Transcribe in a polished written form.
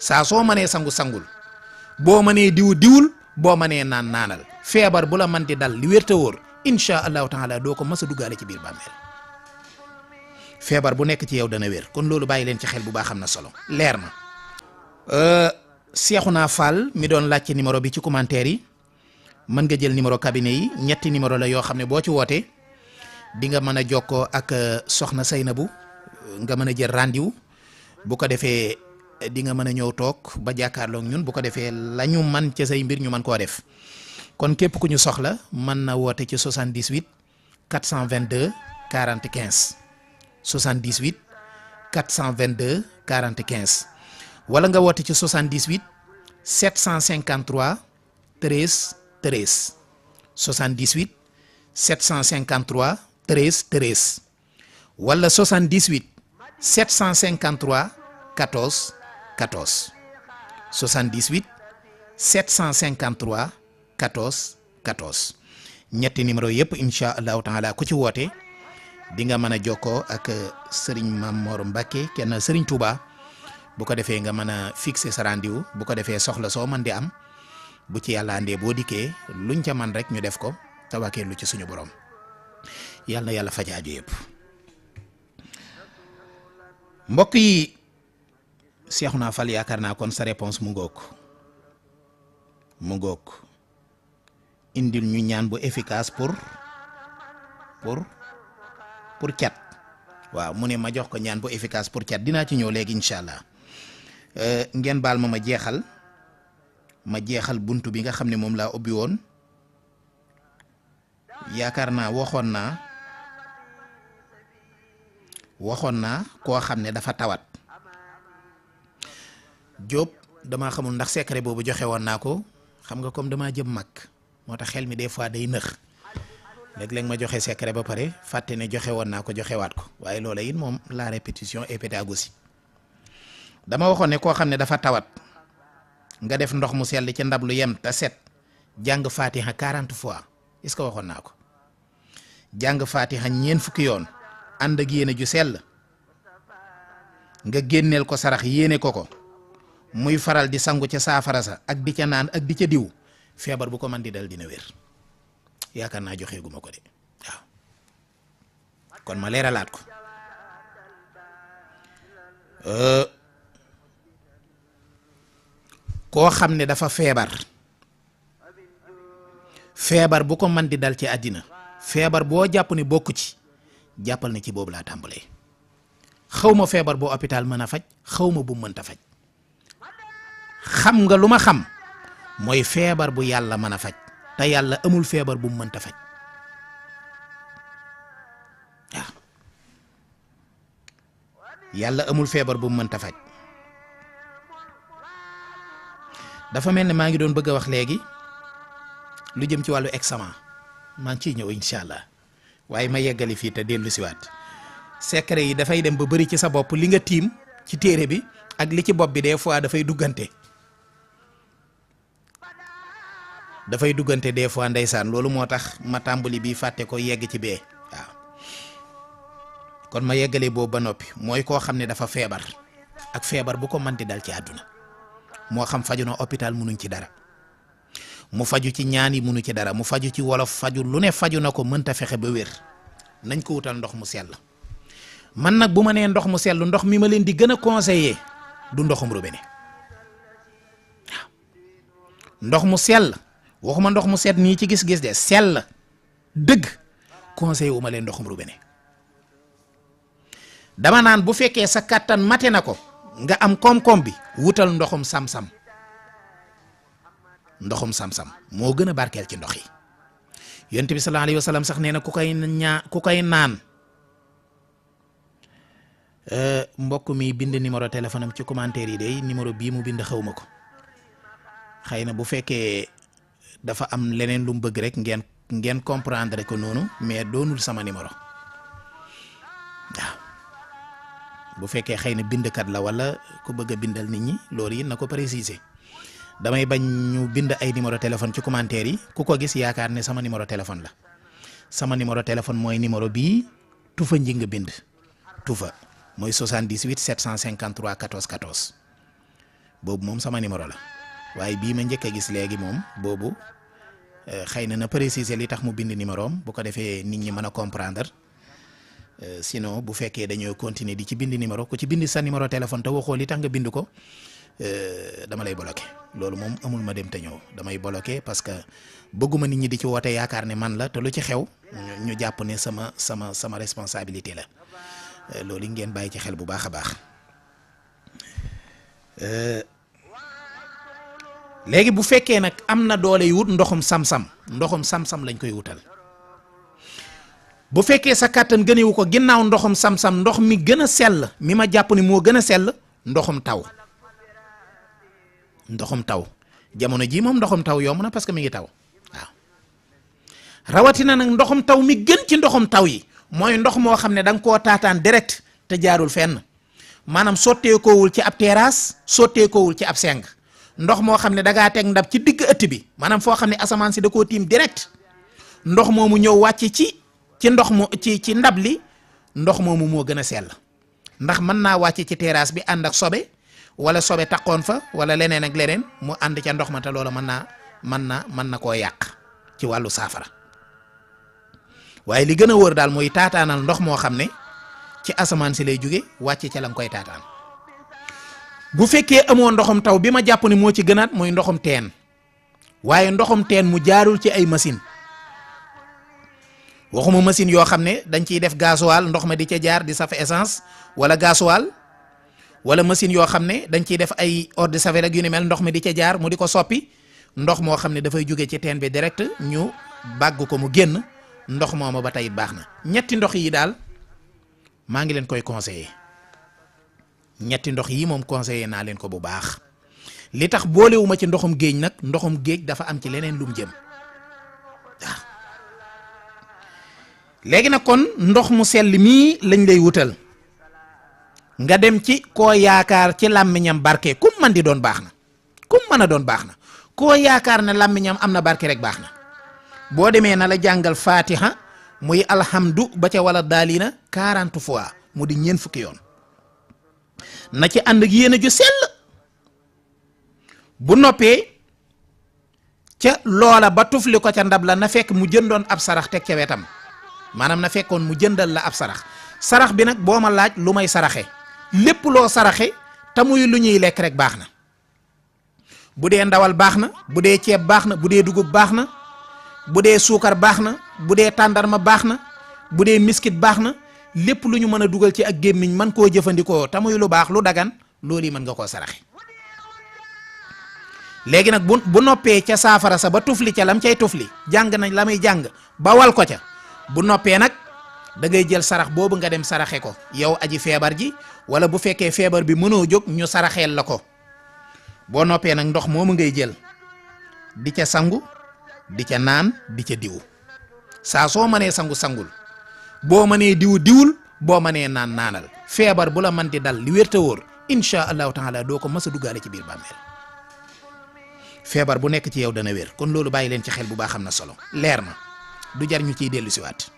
saa soo mënee sangu sangul boo mënee diw diwul boo mënee naan naanal feebar bu la man di dal li wér te wóor incha allahu taala doo ko mës a duggaale ci biir bàmmeel feebar bu nekk ci yow dana wér kon loolu bàyyi leen ci xel bu baax am na solo leer na. Cheikhouna Fall mi doon laaj ci numéro bi ci commentaire yi mën nga jël numéro cabinet yi ñetti numéro la yoo xam ne boo ci wootee di nga mën a jokkoo ak soxna Seynabou nga mën a jël rendez-vous bu ko defee di nga mën a ñëw toog ba jàkkaarloog ñun bu ko defee la ñu man ca say mbir ñu mën koo def kon képp ku ñu soxla mën na woote ci 78 422 40 15 78 422 40 15 wala nga woote ci 78 753 13 13 78 753 13 13 wala 78 753 14 14 78 753 14 14 ñetti numéro yëpp incha allahu taala ku ci woote di nga mën a jokkoo ak Serigne Mamor Mbacke kenn Serigne Touba bu ko defee nga mën a fixer sa rendez-vous bu ko defee soxla soo mën di am bu ci yàlla andee boo dikkee luñ ca man rek ñu def ko tawakee lu ci suñu borom yàlla na yàlla faj aajo yëpp. mbokk yi Cheikhouna Fall yaakaar naa kon sa réponse mu ngoog indil ñu ñaan bu efficace pour cat waaw mu ne ma jox ko ñaan bu efficace pour cat dinaa ci ñëw léegi incha allah ngeen baal ma jeexal buntu bi nga xam ne moom laa ubbi woon yaakaar naa waxoon naa koo xam ne dafa tawat Jóob damaa xamul ndax secret boobu joxe woon naa ko xam nga comme damaa jëm mag moo tax xel mi des fois day nëx léeg-léeg ma joxe secret ba pare fàtte ne joxe woon naa ko joxewaat ko waaye loola it moom la répétition et pédagogie dama waxoon ne koo xam ne dafa tawat nga def ndox mu sell ci ndab lu yem te set jàng fatiha 40 fois est-ce que waxoon naa ko jàng fatiha ñeent fukki yoon ànd ak yéene ju sell nga génneel ko sarax yéene ko muy faral di sangu ca saafara sa ak di ca naan ak di ca diw feebar bu ko man di dal dina wér yaakaar naa joxe gu ma ko de waaw kon ma leeralaat ko koo xam ne dafa feebar bu ko man di dal ci àddina feebar boo jàpp ne bokku ci jàppal na ci boobu laa tàmbalee xaw ma feebar boo hôpital mën a faj xaw ma bu mënta faj xam nga lu ma xam mooy feebar bu yàlla mën a faj te yàlla amul feebar bu mënta faj waaw yàlla amul feebar bu mënta faj dafa mel ne maa ngi doon bëgg a wax léegi lu jëm ci wàllu examen maa ngi ciy ñëw incha allah waaye ma yeggali fii te dellu siwaat secret yi dafay dem ba bëri ci sa bopp li nga tiim ci téere bi ak li ci bopp bi des fois dafay duggante des fois ndeysaan loolu moo tax ma tàmbali bi fàtte ko yegg ci bee waaw kon ma yeggalee boobu ba noppi mooy koo xam ne dafa feebar ak feebar bu ko manti dal ci àdduna moo xam faju na hôpital munuñ ci dara mu faju ci ñaan yi munu ci dara mu faju ci wolof faju lu ne faju na ko mënta fexe ba wér nañ ko wutal ndox mu sell man nag bu ma nee ndox mu sell ndox mi ma leen di gën a conseiller du ndoxum robinet waaw ndox mu sell waxuma ndox mu set nii ci gis-gis de sell dëgg conseiller wu ma leen ndoxum robinet dama naan bu fekkee sa kàttan mate na ko nga am koom-koom bi wutal ndoxum sam-sam moo gën a barkeel ci ndox yi yonent bi sallallahu alayhi wa sallam sax nee na ku koy naan mbokk mi bind numéro téléphone am ci commentaire yi day numéro bii mu bind xaw ma ko xëy na bu fekkee dafa am leneen lu mu bëgg rek ngeen comprendre ko noonu mais doonul sama numéro waaw bu fekkee xëy na bindkat la wala ku bëgg a bindal nit ñi loolu yi na ko préciser damay bañ ñu bind ay numéro téléphone ci commentaire yi ku ko gis yaakaar ne sama numéro téléphone la sama numéro téléphone mooy numéro bii Toufa Njing bind Toufa mooy 78 753 14 14 boobu moom sama numéro la waaye bii ma njëkk a gis léegi moom boobu xëy na préciser li tax mu bind numéro am bu ko defee nit ñi mën a comprendre sinon bu fekkee dañoo continuer di ci bind numéro ku ci bind sa numéro téléphone te waxoo li tax nga bind ko dama lay bloqué loolu moom amul ma dem te ñëw damay bloqué parce que bëgguma nit ñi di ci woote yaakaar ne man la te lu ci xew ñu jàpp ne sama responsabilité la loolu ngeen bàyyi ci xel bu baax a baax. léegi bu fekkee nag am na doole yu wut ndoxum sam-sam lañ koy wutal bu fekkee sa kàttan gënewu ko ginnaaw ndoxum sam-sam ndox mi gën a sell mi ma jàpp ni moo gën a sell ndoxum taw jamono ji moom ndoxum taw yomb na parce que mi ngi taw waaw rawatina nag ndoxum taw mi gën ci ndoxum taw yi mooy ndox moo xam ne da nga koo taataan direct te jaarul fenn maanaam sotteekoowul ci ab terrasse sotteekoowul ci ab seng ndox moo xam ne da ngaa teg ndab ci digg ëtt bi maanaam foo xam ne asamaan si da koo tiim direct ndox moomu ñëw wàcc ci ndox mu ci ndab li ndox moomu moo gën a sell ndax mën naa wàcc ci terrasse bi ànd ak sobe wala sobe takkoon fa wala leneen ak leneen mu ànd ca ndox ma te loola mën na koo yàq ci wàllu saafara waaye li gën a wóor daal mooy taataanal ndox moo xam ne ci asamaan si lay jóge wàcc ca la nga koy taataan bu fekkee amoo ndoxum taw bi ma jàpp ni moo ci gënaat mooy ndoxum teen waaye ndoxum teen mu jaarul ci ay machine waxuma machine yoo xam ne dañ ciy def gasoil ndox ma di ca jaar di saf essence wala gasoil wala machine yoo xam ne dañ ciy def ay eau de javel ak yu ni mel ndox mi di ca jaar mu di ko soppi ndox moo xam ne dafay jóge ci teen bi direct ñu bàgg ko mu génn ndox mooma ba tey baax na ñetti ndox yi daal maa ngi leen koy conseiller ñetti ndox yi moom conseiller naa leen ko bu baax li tax boolewuma ci ndoxum géej nag ndoxum géej dafa am ci leneen lum jëm waaw léegi nag kon ndox mu sell mii lañ lay wutal nga dem ci koo yaakaar ci làmmiñam barke kum man di doon baax na kum mën a doon baax na koo yaakaar ne làmmiñam am na barke rek baax na boo demee na la jàngal fatiha muy alhamdu ba ca wala daalina 40 fois mu di ñeent fukki yoon na ci ànd ak yéen a ju sell bu noppee ca loola ba tufli ko ca ndab la na fekk mu jëndoon ab sarax teg ca wetam maanaam na fekkoon mu jëndal la ab sarax bi nag boo ma laaj lu may saraxe lépp loo saraxe te muy lu ñuy lekk rek baax na bu dee ndawal baax na bu dee ceeb baax na bu dee dugub baax na bu dee suukar baax na bu dee tàndarma baax na bu dee miskit baax na lépp lu ñu mën a dugal ci ak gémmiñ mën koo jëfandikoo te muy lu baax lu dagan loolu yi mën nga koo saraxe léegi nag bu noppee ca saafara sa ba tufli ca lam cay tufli jàng nañ la muy jàng ba wal ko ca bu noppee nag da ngay jël sarax boobu nga dem saraxe ko yow aji feebar ji wala bu fekkee feebar bi mënoo jóg ñu saraxeel la ko boo noppee nag ndox moomu ngay jël di ca sangu di ca naan di ca diwu saa soo mënee sangu sangul boo mënee diwu diwul boo mënee naan naanal feebar bu la mën di dal li wér te wóor incha allahu taala doo ko mës a duggaale ci biir bàmmeel feebar bu nekk ci yow dana wér kon loolu bàyyi leen ci xel bu baax am na solo leer na du jar ñu ciy dellu siwaat